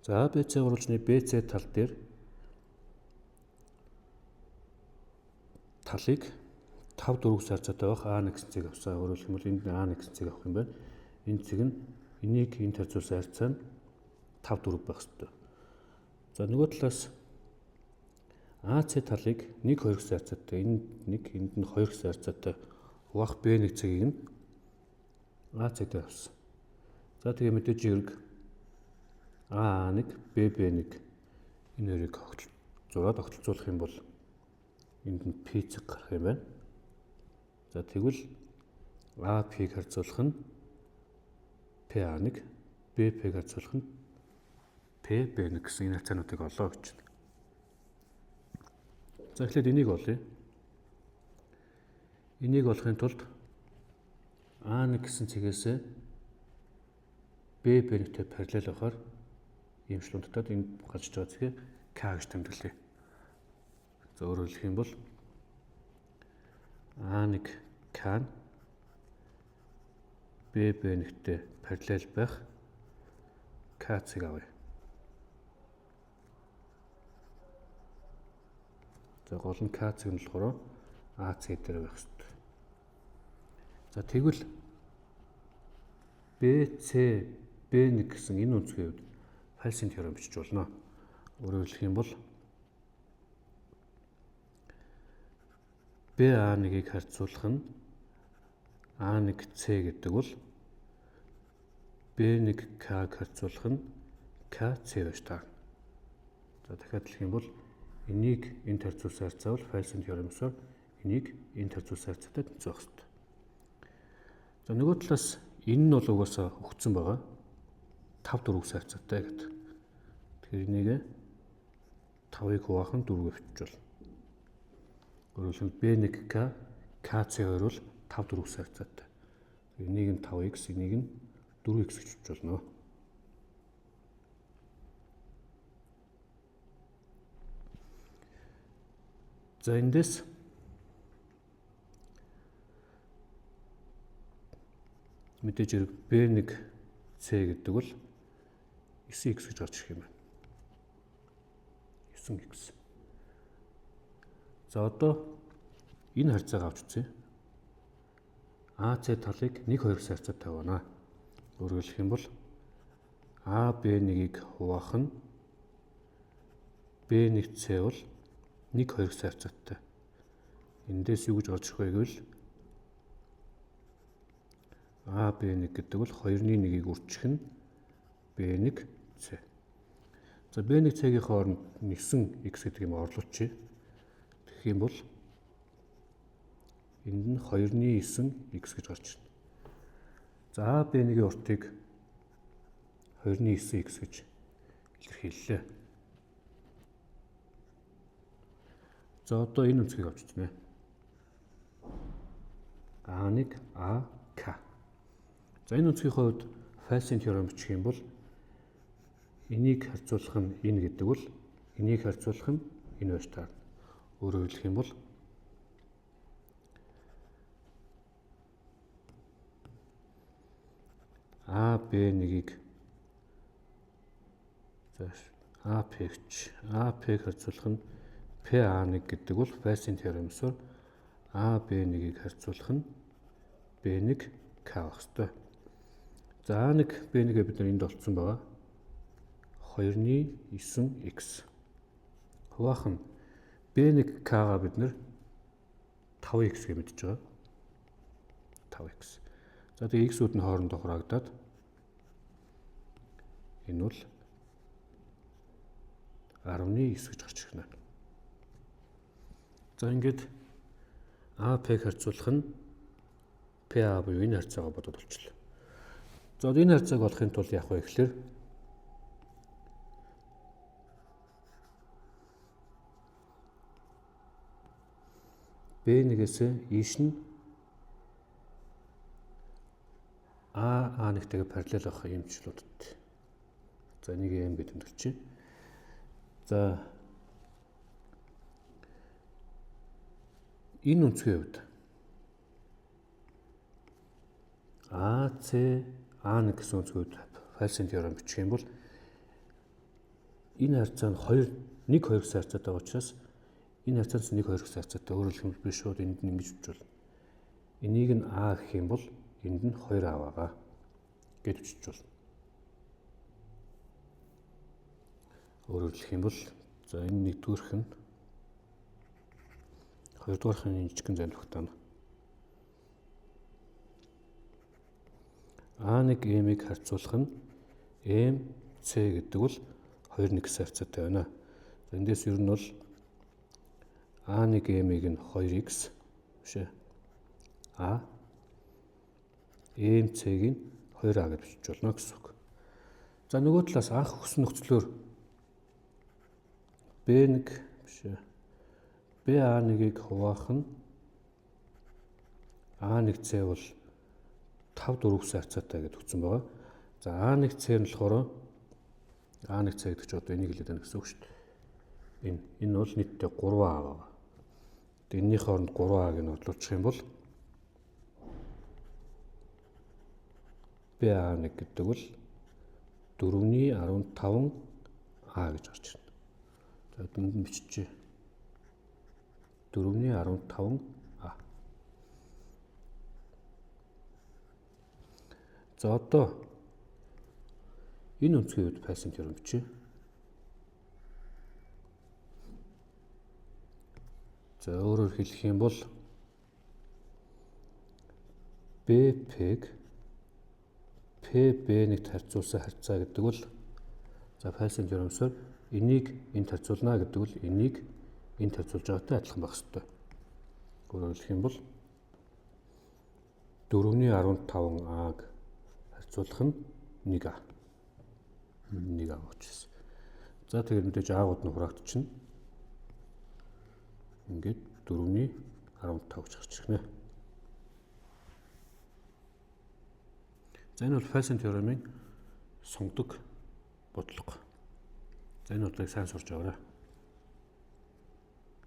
За ABC гурвалжны BC тал дээр талыг 5 4 гэсэн харьцаатай байх А1 гэсэн цэг авсан. Өөрөөр хэлбэл энд А1 гэсэн цэг авах юм байна. Энэ цэг нь энийг энд харьцуулсан харьцаа нь 5 4 байх ёстой. За нөгөө талаас AC талыг 1 2 гэсэн харьцаатай, энд 1, энд нь 2 гэсэн харьцаатай хуваах B1 цэгийг нь А цэг дээр авсан. За тэгээ мэдээж хэрэг AA1, BB1 энэ хоёрыг зураад огтлцуулах юм бол энд нь P цэг гарах юм байна. За тэгвэл AP-г харьцуулах нь PA1, BP-г харьцуулах нь PB1 гэсэн энэ харьцаануудыг олоо гэж байна. За эхлээд энийг олъё. Энийг олохын тулд A1 гэсэн цэгээсээ BB1-тэй параллел байхаар ийм шлундтад энд гарч байгаа цэгээ К гэж тэмдэглэе. За өөрөөр хэлэх юм бол A1 К нь BB1-тэй параллел байх К цэг авъя. За гол нь К цэг нь болохоор А цэг дээр байх ёстой. За тэгвэл BC B1 гэсэн энэ өнцгийн хувьд Фальсийн теорем бичиж болно. Өөрөөр хэлэх юм бол BA1-ийг харьцуулах нь A1C гэдэг бол B1K-г харьцуулах нь KC байж таарна. За дахиад хэлэх юм бол энийг энд харьцуулсан харьцаа бол Фальсийн теоремсоор энийг энд харьцуулсан харьцаатай тэнцвэх хэрэгтэй. За нөгөө талаас энэ нь бол угаасаа өгцөн байгаа. 5 4 гэсэн харьцаатай гэдэг. Тэгэхээр энийг 5-ыг хуваах нь 4-г бичиж болно. Өөрөөр хэлбэл B1K KC2 бол 5 4 гэсэн харьцаатай. Энийг нь 5x, энийг нь 4x гэж бичиж болно. За эндээс мэдээж хэрэг B1C гэдэг бол 9x гэж гарч ирэх юм байна. 9x. За одоо энэ харьцааг авч үзье. AC талыг 1 2 гэсэн харьцаатай тавина. Өөрөөр хэлэх юм бол AB1-ийг хуваах нь B1C бол 1 2 гэсэн харьцаатай. Эндээс юу гэж гарч ирэх вэ гэвэл AB1 гэдэг бол 2-ны 1-ийг үржих нь B1C. За B1C-ийн хооронд 9x гэдэг юм орлуулчихъя. Тэгэх юм бол энд нь 2-ны 9x гэж гарч ирнэ. За AB1-ийн уртыг 2-ны 9x гэж илэрхийллээ. За одоо энэ өнцгийг авч үзнэ. A1 AK. За энэ өнцгийн хувьд Фальсийн теорем бичих юм бол энийг харьцуулах нь энэ гэдэг бол энийг харьцуулах нь энэ байж таарна. Өөрөөр хэлэх юм бол AB1-ийг за AP-г AP-г харьцуулах нь PA1 гэдэг бол Фальсийн теоремсоор AB1-ийг харьцуулах нь B1 К байх ёстой. За A1 B1-гээ бид нар энд олцсон байгаа. 2-ны 9x. Хуваах нь B1 К-гаа бид нар 5x гэж мэдж байгаа. 5x. За тэгээ x-үүд нь хоорондоо хураагдаад энэ бол 10-ны 9 гэж гарч ирнэ. За ингээд AP-г харьцуулах нь PA буюу энэ харьцаагаа бодоод олчлоо. За энэ харьцааг олохын тулд яах вэ гэхээр B1-ээс ийш нь А А1-тэйгээ параллел авах юм жишээлүүдтэй. За энийг М гэж тэмдэглэе. За энэ өнцгийн хувьд AC А1 гэсэн өнцгийн хувьд Фальсийн теорем бичих юм бол Энэ харьцаа нь 2 1 2 гэсэн харьцаатай байгаа учраас энэ харьцаанаас 1 2 гэсэн харьцаатай. Өөрөөр хэлбэл би шууд энд нь ингэж бичвэл энийг нь А гэх юм бол энд нь 2А байгаа гэж бичиж болно. Өөрөөр хэлэх юм бол за энэ нэгдүгээрх нь хоёрдугаарх нь жижигхэн зайлвагтаана. А1 M-ийг харьцуулах нь MC гэдэг бол 2 1 гэсэн харьцаатай байна. За эндээс ер нь бол А1 M-ийг нь 2x биш ээ. А MC-г нь 2А гэж бичиж болно гэсэн үг. За нөгөө талаас анх өгсөн нөхцлөөр B1 биш ээ. BA1-ийг хуваах нь A1C бол 5 4 гэсэн харьцаатай гэж өгсөн байгаа. За A1C нь болохоор A1C гэдэг чинь одоо энийг хэлээд байна гэсэн үг шүү дээ. Энэ бол нийтдээ 3A байгаа. Тэгээ энэний хооронд 3A-г нь орлуулчих юм бол BA1 гэдэг бол 4.15 А гэж гарч ирнэ. За энд нь биччихье. 4.15 А. За одоо энэ өнцгийн үед Пальсын теорем бичье. За өөрөөр хэлэх юм бол BP-г PB-нд харьцуулсан харьцаа гэдэг бол за Пальсын теоремсоор энийг энд харьцуулна гэдэг бол энийг энд харьцуулж байгаатай адилхан байх ёстой. Өөрөөр хэлэх юм бол 4.15 А-г харьцуулах нь 1А. 1А учраас. За тэгээд мэдээж А-гууд нь хураагдчихна. Ингээд 4.15 гэж гарч ирнэ. За энэ бол Пальсын теоремын сонгодог бодлого. За энэ бодлогыг сайн сурч аваарай.